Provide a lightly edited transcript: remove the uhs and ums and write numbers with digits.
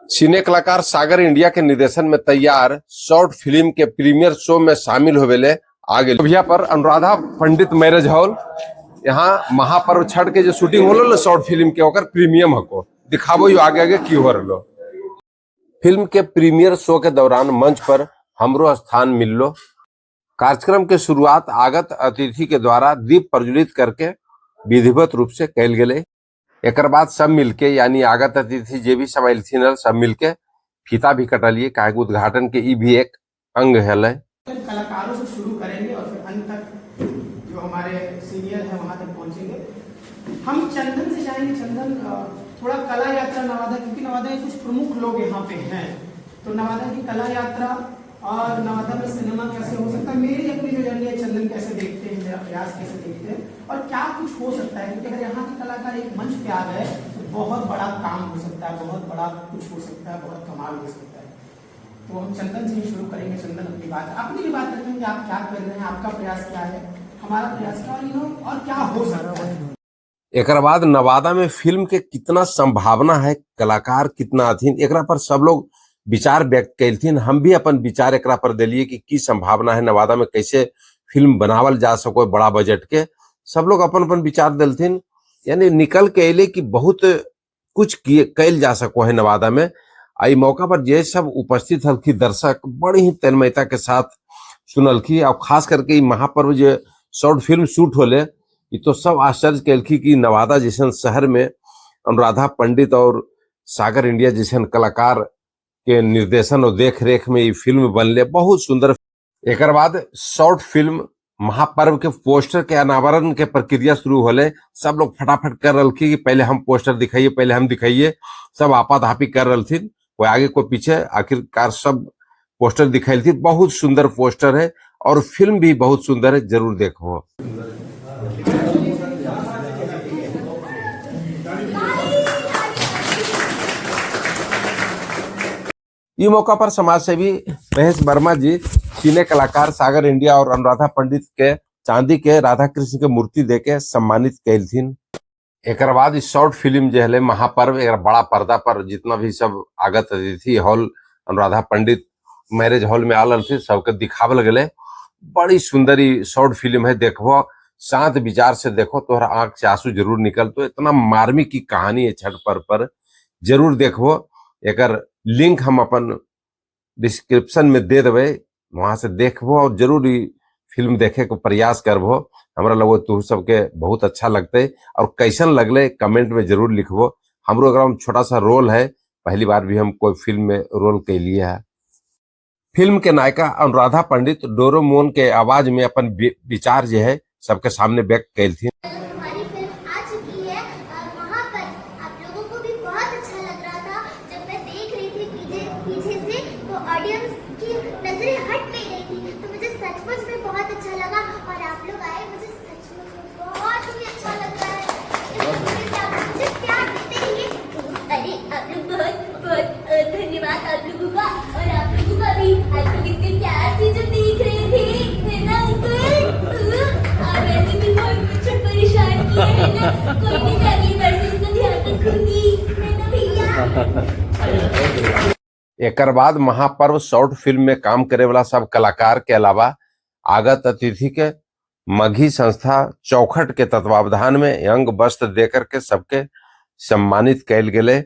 सिने कलाकार सागर इंडिया के निर्देशन में तैयार शॉर्ट फिल्म के प्रीमियर शो में शामिल होवेले आगे भैया पर अनुराधा पंडित मैरिज हॉल, यहाँ महापर्व छठ के जो शूटिंग होलो ना शॉर्ट फिल्म के, ओकर प्रीमियम हको दिखाबो यो आगे आगे की हो रहो। फिल्म के प्रीमियर शो के दौरान मंच पर हमरो स्थान मिललो। कार्यक्रम के शुरुआत आगत अतिथि के द्वारा दीप प्रज्वलित करके विधिवत रूप से कैल गेले। एकर बाद सब मिलके यानी आगत अतिथि जे भी सब अयलथिन सब मिलके फीता भी कटलिए, काहे कि उद्घाटन के ई भी एक अंग हलै। कलाकारों से शुरू करेंगे और फिर अंत तक जो हमारे सीनियर हैं वहां तक पहुंचेंगे। हम चंदन से चाहेंगे, चंदन थोड़ा कला यात्रा नवादा, क्योंकि नवादा के कुछ प्रमुख लोग यहाँ पे हैं, तो नवादा की कला यात्रा और नवादा में सिनेमा कैसे हो सकता है, मेरी अपनी जो जर्नी है चंदन कैसे देखते हैं, मेरा प्रयास कैसे देखते हैं और क्या कुछ हो सकता है, क्योंकि अगर यहाँ के कलाकार एक मंच पे आ गए तो बहुत बड़ा काम हो सकता है, बहुत बड़ा कुछ हो सकता है, बहुत कमाल हो सकता है। तो हम चंदन से ही शुरू करेंगे। चंदन अपनी बात, अपनी भी बात रखेंगे, आप क्या कर रहे हैं, आपका प्रयास क्या है, हमारा प्रयास क्या है और क्या हो सकता है। एक बाद नवादा में फिल्म के कितना संभावना है, कलाकार कितना अथीन, एकरा पर सब लोग विचार व्यक्त कैलथिन। हम भी अपन विचार एकरा पर दिलिए कि की संभावना है नवादा में, कैसे फिल्म बनावल जा सको बड़ा बजट के। सब लोग अपन अपन विचार दिलथिन, यानी निकल के अले कि बहुत कुछ किए कैल जा सको है नवादा में। आई मौका पर जे सब उपस्थित हलखी दर्शक बड़ी ही तन्मयता के साथ सुनलखी और खास करके महापर्व जो शॉर्ट फिल्म शूट होले ये तो सब आश्चर्य कैलखी कि नवादा जैसन शहर में अनुराधा पंडित और सागर इंडिया जैसन कलाकार के निर्देशन और देख रेख में ये फिल्म बनले, बहुत सुंदर। एक बाद शॉर्ट फिल्म महापर्व के पोस्टर के अनावरण के प्रक्रिया शुरू होले। सब लोग फटाफट कर रही कि पहले हम पोस्टर दिखाइए, पहले हम दिखाइए, सब आपाधापी कर रही थी, कोई आगे कोई पीछे। आखिरकार सब पोस्टर दिखाई थी। बहुत सुंदर पोस्टर है और फिल्म भी बहुत सुंदर है, जरूर देखो। ये मौका पर समाज सेवी महेश वर्मा जी सिने कलाकार सागर इंडिया और अनुराधा पंडित के चांदी के राधा कृष्ण के मूर्ति दे के सम्मानित कैलथिन। एक बाद इस शॉर्ट फिल्म जो है महापर्व एक बड़ा पर्दा पर जितना भी सब आगत अतिथि हॉल अनुराधा पंडित मैरिज हॉल में आल थे सबके दिखावल गए। बड़ी सुंदरी शॉर्ट फिल्म है, देखो शांत विचार से देखो तोहरा आंख से आंसू जरूर निकल। तो इतना मार्मिक की कहानी है छठ पर्व पर, जरूर देखो। एकर लिंक हम अपन डिस्क्रिप्शन में दे देवे, वहां से देखबो और जरूर फिल्म देखे के प्रयास करबो। हमरा लगो तू सबके बहुत अच्छा लगते और कैसन लगले कमेंट में जरूर लिखबो। हमरो एकरा में छोटा सा रोल है, पहली बार भी हम कोई फिल्म में रोल के लिए है। फिल्म के नायिका अनुराधा पंडित डोरेमोन के आवाज में अपन विचार जो है सबके सामने व्यक्त कैलथिन। हमारी फिल्म आ चुकी है महापर्व। आप लोगों को भी बहुत अच्छा लग रहा था। जब मैं देख रही थी पीछे पीछे से तो ऑडियंस की नजरें हट नहीं रही थी, तो मुझे सचमुच में बहुत अच्छा लगा और आप लोग आए, मुझे सचमुच में बहुत ही अच्छा लग रहा है। इस तरीके से आप मुझे प्यार देते रहिए। अरे आप लोग बहुत बहुत धन्यवाद आप लोगों का और आप लोगों का भी। आप लोग इतने प्यार से जो देख रहे थे, है ना अंकल? और वैसे भी बहुत कुछ परेशान किए है ना, कोई नहीं, मैं अगली बार से इसका ध्यान रखूंगी, है ना भैया? एकर बाद महापर्व शॉर्ट फिल्म में काम करे वाला सब कलाकार के अलावा आगत अतिथि के मगही संस्था चौखट के तत्वावधान में अंग वस्त्र देकर के सबके सम्मानित कैल गेले।